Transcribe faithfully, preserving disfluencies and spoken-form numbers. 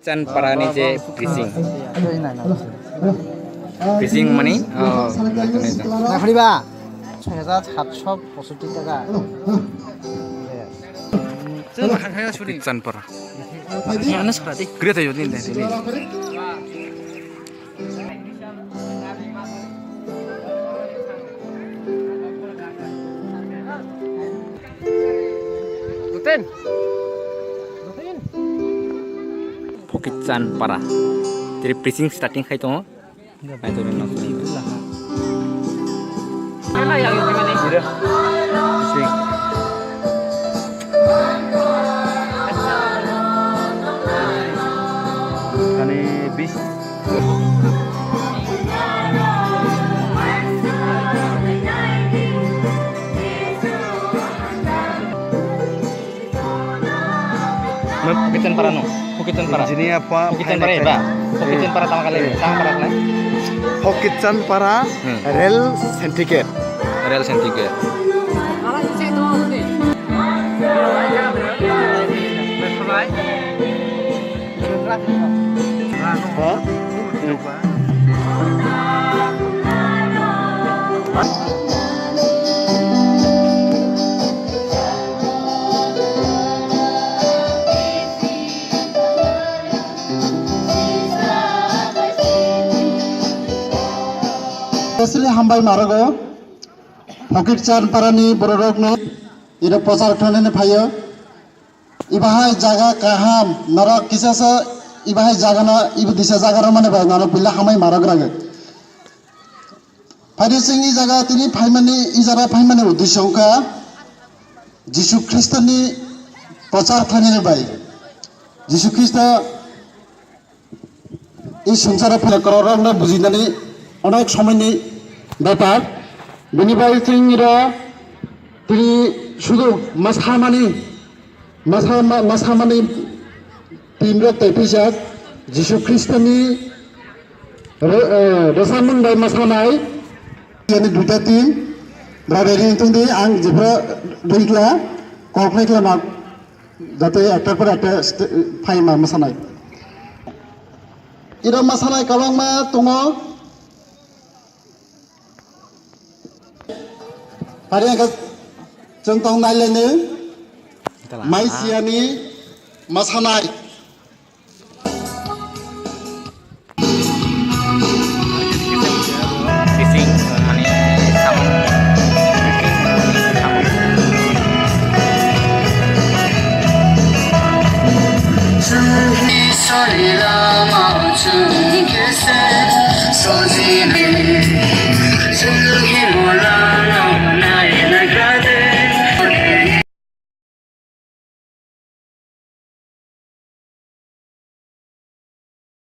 Tan parani je preaching. Preaching mani, oh, naikhe nai jang. Naikhe ba? Soi hajar satso posotti taka. Yes. Pokitchan para. Ano sara di. Kre thayo din din din. Pokitchan para. Tiri preaching starting khai tongo. Hai to rin. Ani bis. Pokitchan para no. Pokitchan para. Engineer pa Pokitchan para ba. Pokitchan para tama kali. Tama para kali. Pokitchan para. Hmm. Rel syndicate. Rel syndicate. Asli hambai marogo, Pokitchan parani bororokno iro prochar khlainani phaio. Ibahai jaga kaham, norok kisasa ibahai jagano, ibo disa jaga romani bai norok bile hambai marok rage. Phaidi chwng i jaga tini phaimani, i jaga phaimani uddesyo wngkha Jisu Khristoni prochar khlainani bai. Jisu Khristo i swngcharo phai kororokno bujinani onek somoini bepar. Bini bai chwng iro tini sudu masamani, masa-, ma-, masamani team rok tei pijak Jisu Khristoni ro-, eh, rosamung bai masanai. Yani duita team, brother ring tungdi ang jebra ringkla, koknai kla ma. Jate ektar por ekta st-, phaima masanai. Iro masanai kwbangma tongo. Pari hwnkhe chwng tong nailaini mai siyani masanai. Bising, mane, samung. Bising, samung.